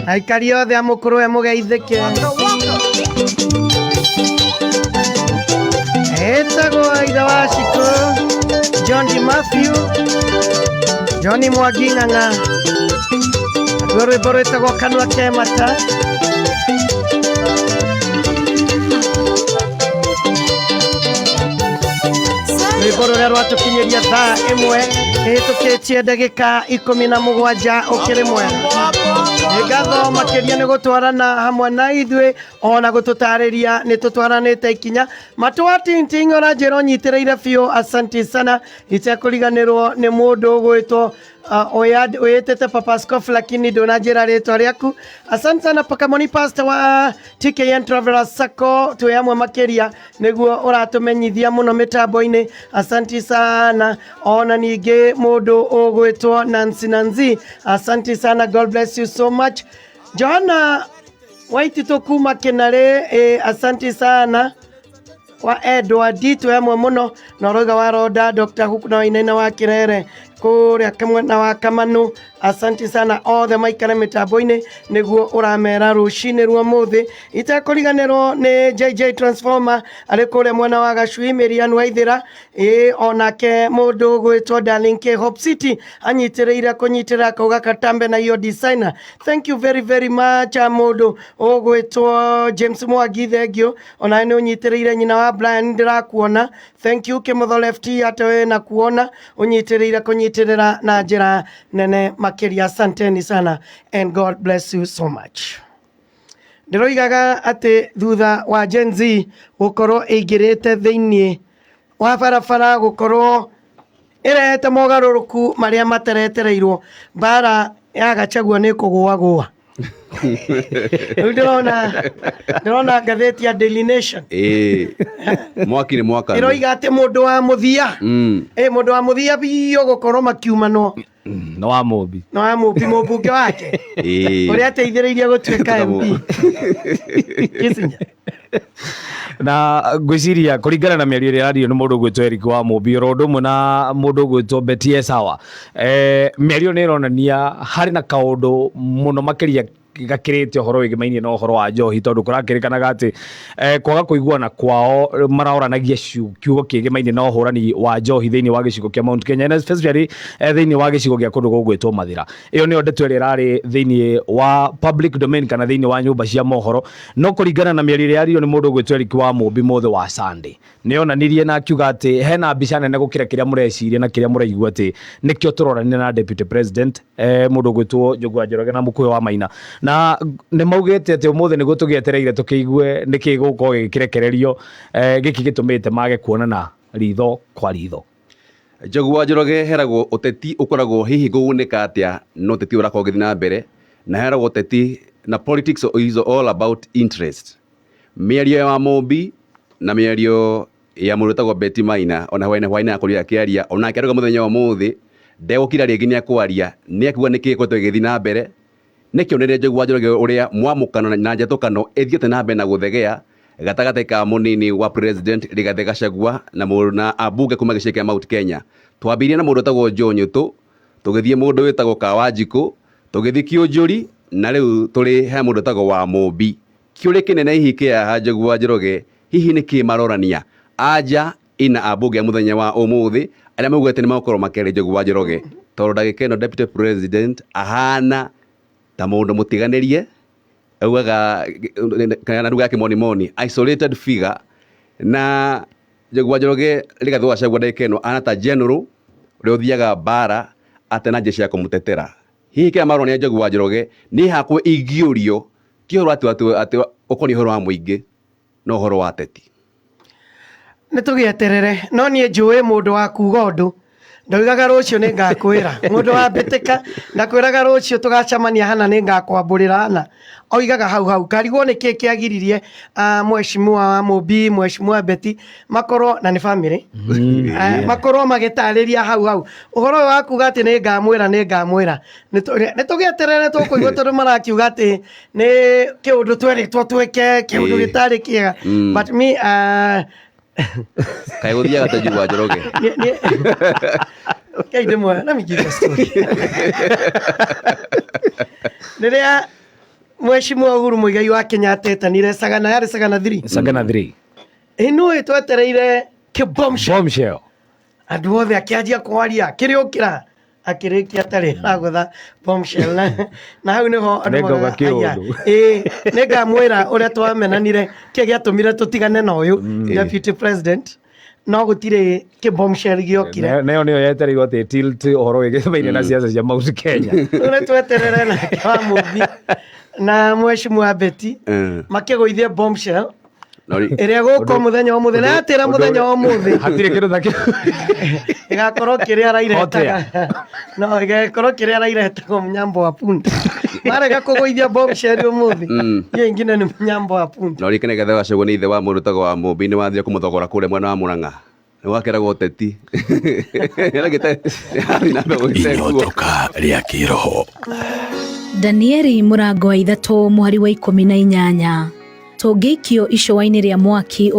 Aikari othe a mũkũrwe mũgeithĩke. Etagwo ithe wa Shiko, John D. Matthew, Johnny Mwangi Ng'ang'a. Naruo rwĩmbo rwĩtagwo Kanua ke Mata. Rwĩmbo rũrĩa rwatũkinyĩria thaa 1 ĩhĩtũkĩtie ndagĩka 17. Ũkĩrĩ mwega, nĩ ngatho makĩria nĩ gũtwarana hamwe na ithuĩ ona gũtũtarĩria nĩ tũtwaranĩte ikinya matwa tinting ũranjĩra ũnyitĩrĩire biũ. Asante sana, itekũriganĩrwo nĩ mũndũ ũgwĩtwo wĩtĩte Papa Scoff, lakini ndũnanjĩra rĩtwa rĩaku. Asante sana Pakamoni Pastor wa TKN Travelers Sacco, twĩ hamwe makĩria nĩguo ũratũmenyithia mũno mĩtambo-inĩ. Asante sana. Ona ningĩ mũndũ ũgwĩtwo Nancy Nancy, asante sana, God bless you so much. Johanna Waititũ kuma Kĩnarĩ, asante sana wa Edward, twĩ hamwe mũno na ũroiga wa Roda Dr. Hook na Wainaina wa Kĩrere kũrĩa mwena wa Kamanu. Asante sana othe maikare mĩtambo-inĩ nĩguo ũramera rũcinĩ rwa mũthĩ. Itekũriganĩrwo nĩ JJ Transformer arĩ kũrĩa mwena wa Gacui, Mĩrian Waithĩra, ĩ onake mũndũ ũgwĩtwo Darling K Hope City anyitĩrĩire kũnyitĩrĩra akauga katambe na iyo designer. Thank you very very much. Mũndũ ũgwĩtwo James Mwangi, thank you, onawe nĩ ũnyitĩrĩire. Nyina wa Brian, ndĩrakuona, thank you. Kĩmotho Left, ate we na kuona ũnyitĩrĩire kũnyitĩrĩra na njĩra nene makĩria. Asanteni sana and God bless you so much. Ndĩroigaga atĩ thutha wa Gen Z gũkorwo ĩingĩrĩte thĩinĩ wa barabara, gũkorwo ĩrehete mogarũrũku marĩa materetereirwo, mbara ya Gachagua nĩ kũgũagũa. Rĩu ndĩrona ngathĩti ya Daily Nation. Ĩĩ, mwaki nĩ mwakanu. Ĩroiga atĩ mũndũ wa mũthia, mũndũ wa mũthia biũ gũkorwo makiumanwo No wa Mũmbi. No wa Mũmbi, mũmbunge wake ũrĩa ateithĩrĩirie gũtuĩka MP Kissinger. Na ngwĩciria kũringana na mĩario ĩrĩa ĩrario nĩ mũndũ ũgwĩtwo Eric wa Mũmbi oro ũndũ ũmwe na mũndũ ũgwĩtwo Betty Esawa, mĩario nĩ ĩronania harĩ na kaũndũ mũno makĩria gakĩrĩte ũhoro wĩgĩmainie na ũhoro wa njohi, tondũ kũrakĩrĩkanaga atĩ kwaga kũiguana kwao maroranagia kiugo kĩgĩmainie na ũhũrani wa njohi thĩinĩ wa gĩcigo kĩa Mount Kenya, and especially thĩinĩ wa gĩcigo gĩa kũndũ gũgwĩtwo Mathĩra. Ĩyo nĩyo ndeto ĩrĩa ĩrarĩ thĩinĩ wa public domain kana thĩinĩ wa nyũmba cia mohoro. No kũringana na mĩario ĩrĩa yaririo nĩ mũndũ ũgwĩtwo Eric wa Mũmbi mũthĩ wa Sunday, nĩ onanirie na akiuga atĩ hena mbica nene gũkĩra kĩrĩa mũreciria na kĩrĩa mũraigua, atĩ nĩkĩo tũroranire na deputy president, mũndũ ũgwĩtwo Njogu wa Njoroge na Mũkũyũ wa Maina, na nĩ maugĩte atĩ ũmũthĩ nĩguo tũgĩetereire tũkĩigue nĩkĩ gũgũkorwo gĩkĩrekererio, gĩkĩ gĩtũmĩte mage kuonana ritho kwa ritho. Njogu wa Njoroge heragwo ũteti ũkoragwo hihi ngũgunĩka atĩa na ũteti ũrakorwo ũgĩthiĩ na mbere, na heragwo ũteti na politics is all about interest. Mĩario ya Mũmbi na mĩario ya mũndũ wĩtagwo Betty Maina, ona hwainĩ hwainĩ akorirwo akĩaria, onake arauga mũthenya wa ũmũthĩ ndegũkira rĩngĩ, nĩ akwaria, nĩ akuga nĩkĩ gĩkoretwo gĩgĩthiĩ na mbere. Nĩ kĩonereria Njogu wa Njoroge ũrĩa mwamũkano na njatũkano ĩthiĩte na mbere na gũthegea gatagatĩ ka mũnini wa president Rigathĩ Gachagua na na ambunge kuma gĩcigo kĩa Mount Kenya. Twambĩrĩirie na mũndũ wĩtagwo Joe Nyũtũ, tũgĩthiĩ mũndũ wĩtagwo Kawanjikũ, tũgĩthiĩ Kĩũnjũri, na rĩu tũrĩ he mũndũ wĩtagwo wa Mũmbi. Kĩũria kĩnene hihi kĩ haha, Njogu wa Njoroge, hihi nĩ kĩ marorania? Anja ina ambunge a mũthenya wa ũmũthĩ arĩa maugĩte nĩ magũkorwo makĩaria Njogu wa Njoroge, tondũ ndagĩka ĩno deputy president ahana ta mũndũ mũtiganĩrie, augaga kana na lugha ya kĩmonimoni isolated figure, na Njogu wa Njoroge Rigathĩ wa Gachagua ndagĩka ĩno ahana ta general ũrĩa ũthiaga mbara ate na jeshi ya kũmũtetera. Hihi kĩrĩa maronia Njogu wa Njoroge niĩ hakwa ingĩũrio ti ũhoro atĩ ũkoniĩ ũhoro wa mũingĩ, no ũhoro wa ateti. Nĩ tũgĩeterere, no niĩ njũĩ mũndũ wa kuga ũndũ ndoigaga rũciũ nĩ ngakwĩra, mũndũ wa mbĩtĩka ndakwĩraga rũciũ tũgacemania hana nĩ ngakwambũrĩra hana, oigaga hau hau. Ngarigwo nĩ kĩ kĩagiririe mheshimiwa wa Mũmbi, mheshimiwa Betty makorwo na nĩ family, makorwo magĩtarĩria hau hau ũhoro ũyũ wa kuga atĩ nĩ ngamwĩra, nĩ ngamwĩra. Nĩ tũgĩeterere tũkũigua, tondũ marakiuga atĩ nĩ kĩũndũ twerĩtwo twĩke kĩũndũ gĩtarĩ kĩega. But me Kaĩ gũthiaga ta Njogu wa Njoroge? Ngai ndĩ mwega, let me give you a story. Rĩrĩa Mheshimiwa Uhuru Muigai wa Kenyatta etanire Sagana, yarĩ Sagana 3. Sagana 3. Ĩnũĩ twetereire kĩ-bombshell. Bombshell. Andũ othe akĩanjia kwaria kĩrĩũkĩra akĩrĩkia atarĩ aragũtha bombshell na hau nĩho andũ Nĩngauga maugaga, kĩũndũ. "Aya, ĩĩ nĩngamwĩra ũrĩa twamenanire kĩĩ gĩatũmire tũtigane na ũyũ deputy president no gũtirĩ kĩ-bombshell gĩokire." Nayo nĩyo yetereirwo atĩ tilt ũhoro wĩgĩmaine na siasa cia Mount Kenya. Rĩu nĩtweterere nake wa Mũmbi na mheshimiwa Betty makĩgũithie bombshell ĩrĩa gũkwo mũthenya wa mũthĩ na yatĩra mũthenya wa ũmũthĩ. Hatirĩ kĩndũ ta kĩu. Ĩgakorwo kĩrĩa arairetaga no ĩgakorwo kĩrĩa arairetagwo mũnyambo wa punda. Marega kũgũithia bombshell ũmũthĩ, hiyo ingine ni mũnyambo wa punda. No rikane getha wacagwo nĩ ithe wa mũndũ ũtagwo wa Mũmbi nĩ wathire kũmũthogora kũrĩa mwena wa Mũrang'a nĩ wakeragwo ũteti. Nĩaragĩte- nĩarathiĩ na mbere gũgĩte nguo. Inyotoka rĩa kĩroho. Danieli mũrango wa 3 mũhari wa 18 tũngĩikio icũa-inĩ rĩa mwaki.